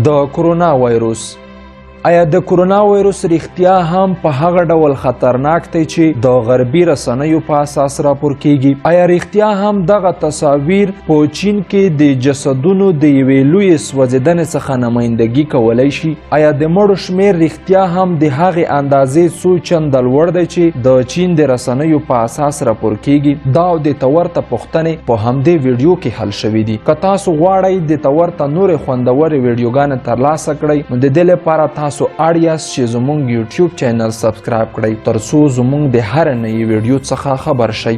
د کرونا وایروس. آیا د کرونا وایروس رښتیا هم په هغه ډول خطرناک دی چې د غربي رسنیو په اساس راپور کیږي؟ آیا رښتیا هم دغه تصاویر په چین کې د جسدونو د یوې لویې سوځېدنې څخه نمایندګي کولی شي؟ آیا د مړو شمېر رښتیا هم د هغې اندازې څو چنده لوړ دی چې د چین د رسنیو په اساس راپور کیږي؟ دا او دې ته ورته پوښتنې په همدې ویډیو کې حل شوې دي. که تاسو غواړئ دې ته ورته نورې خوندورې ویډیوګانې ترلاسه کړئ، نو د دې لپاره تاسو اړ یاست چې زموږ یوټیوب چینل subscribe کړئ ترڅو زموږ د هر نوې ویډیو څخه خبر شئ.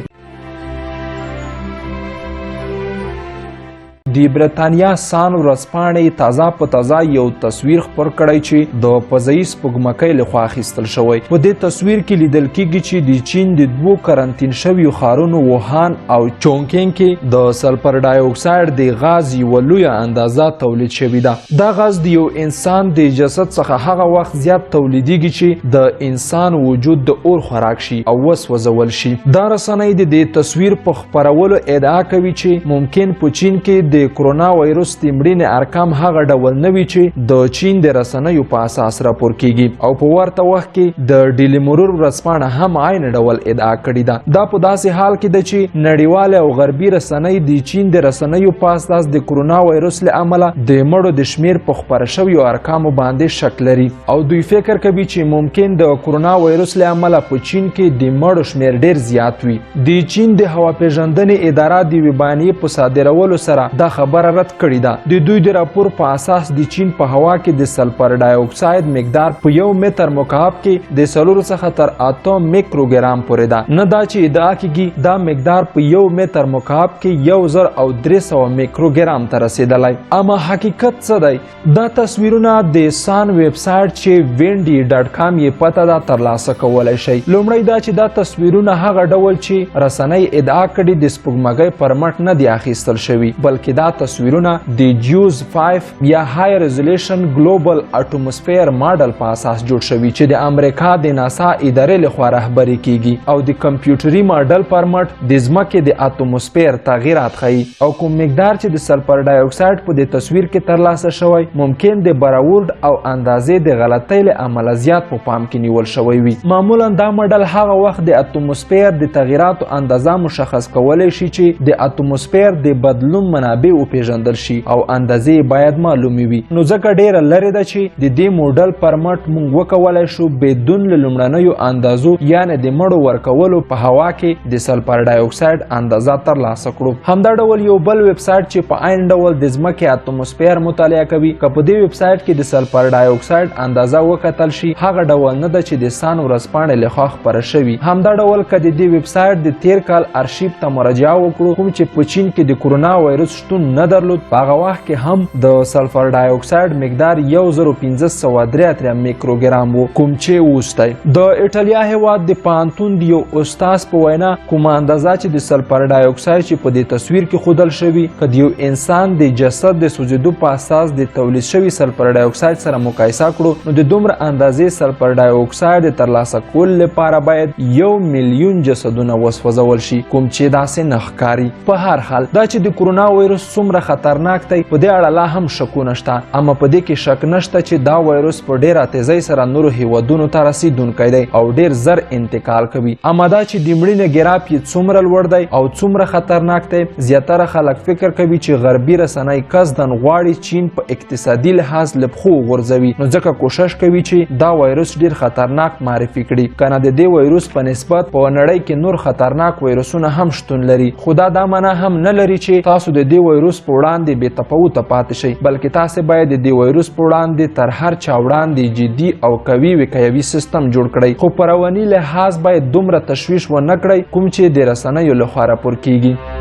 د برېتانیا سان ورځپاڼې تازه په تازه یو تصویر خپور کړی چې د فضایي سپوږمکۍ لخوا اخیستل شوی. په دې تصویر کې لیدل کیږي چې د چین د دوو کرنتین شویو ښارونو ووهان او چونکینګ کې د سلفر ډای اکساید د غاز یوه لویه اندازه تولید شوې ده. دا غاز د یو انسان د جسد څخه هغه وخت زیات تولیدیږي چې د انسان وجود د اور خوراک شي او وسوځول شي. دا رسنۍ د دې تصویر په خپرولو ادعا کوي چې ممکن په چین کې د کرونا وایروس د مړینې ارقام هغه ډول نه وي چې د چین د رسنیو په اساس راپور کیږي، او په ورته وخت کې د ډیلی مرور ورځپاڼه هم عین ډول ادعا کړې ده. دا په داسې حال کې ده چې نړیواله او غربي رسنۍ د چین د رسنیو په اساس د کرونا وایروس له امله د مړو د شمیر په خپره شویو ارقامو باندې شک لري، او دوی فکر کوي چې ممکن د کرونا وایروس له امله په چین کې د مړو شمیر ډیر زیات وي. د چین د هوا پیژندنې اداره د یوې بیانیې په صادرولو سره دا خبره رد کړې ده. د دوی د راپور په اساس د چین په هوا کې د سلفر ډای اکساید مقدار په 1 متر مکعب کې د 4 څخه تر 8 میکروګرام پورې ده، نه دا چې ادعا کیږي دا مقدار په 1 متر مکعب کې 1300 میکروګرام ته رسېدلی. اما حقیقت څه دی؟ دا تصویرونه د سان ویب سایټ چې windy.com یې پته ده ترلاسه کولی شئ. لومړی دا چې دا تصویرونه هغه ډول چې رسنۍ ادعا کړې د سپوږمکۍ پر مټ نه دي اخیستل شوي، بلکې دا تصویرونه د جیوز 5 یا high resolution global atmosphere model په اساس جوړ شوي چې د امریکا د ناسا ادارې لخوا رهبري کیږي، او د کمپیوټري ماډل پر مټ د ځمکې د اتموسفیر تغیرات ښیي، او کوم مقدار چې د سلفر ډای اکساید په دې تصویر کې ترلاسه شوی ممکن د براورډ او اندازې د غلطۍ له امله زیات په پام کې نیول شوی وي. معمولا دا ماډل هغه وخت د اتموسفیر د تغیراتو اندازه مشخص کولی شي چې د اتموسفیر د بدلون منابع وپیژندل شي او اندازې باید معلومې وي. نو ځکه ډیره لرې ده چې د دې موډل پر مټ موږ وکولای شو بدون له لومړنیو اندازو یعنې د مړو ورکولو په هوا کې د سلفر ډای اکساید اندازه ترلاسه کړو. همدا ډول یو بل ویب سایټ چې په عین ډول د ځمکې اتموسفیر مطالعه کوي، که په دې ویب سایټ کې د سلفر ډای اکساید اندازه وکتل شي هغه ډول نه ده چې د سان ورځپاڼې لخوا خپره شوي. همدا ډول که د دې ویب سایټ د تیر کال ارشیف ته مراجعه وکړو، کوم چې په چین کې د کرونا وایروس شتون نه درلود، په هغه وخت کې هم د سلفر ډای اکساید مقدار 1583 میکروګرام و، کوم چې اوس دی. د ایټالیا هیواد د پوهنتون د یو استاد په وینا کومه اندازه چې د سلفر ډای اکساید چې په دې تصویر کې ښودل شوي، که د یو انسان د جسد د سوځېدو په اساس د تولید شوي سلفر ډای اکساید سره مقایسه کړو، نو د دومره اندازې سلفر ډای اکساید د ترلاسه کولو لپاره باید 1 میلیون جسدونه وسوځول شي، کوم چې داسې نه ښکاري. په هر حال دا چې د کرونا وایروس څومره خطرناک دی په دې اړه لا هم شکونه شته، اما په دې کې شک نشته چې دا وایروس په ډیره تیزۍ سره نورو هیوادونو ته رسیدونکی دی او ډیر زر انتقال کوي. اما دا چې د مړینې ګراف یې څومره لوړ دی او څومره خطرناک دی، زیاتره خلک فکر کوي چې غربي رسنۍ قصداً غواړي چین په اقتصادي لحاظ له پښو وغورځوي، نو ځکه کوشش کوي چې دا وایروس ډیر خطرناک معرفي کړي. کنه د دې وایروس په نسبت په نړۍ کې نور خطرناک وایروسونه هم شتون لري، خو دا دا معنا هم نه لري چې تاسو د دې وایروس په وړاندې بې تفاوته پاتې شئ، بلکې تاسو باید د دې وایروس په وړاندې تر هر چا وړاندې جدي او قوي وقایوي سیستم جوړ کړئ، خو په رواني لحاظ باید دومره تشویش ونه کړئ کوم چې د رسنیو لخوا راپور کیږي.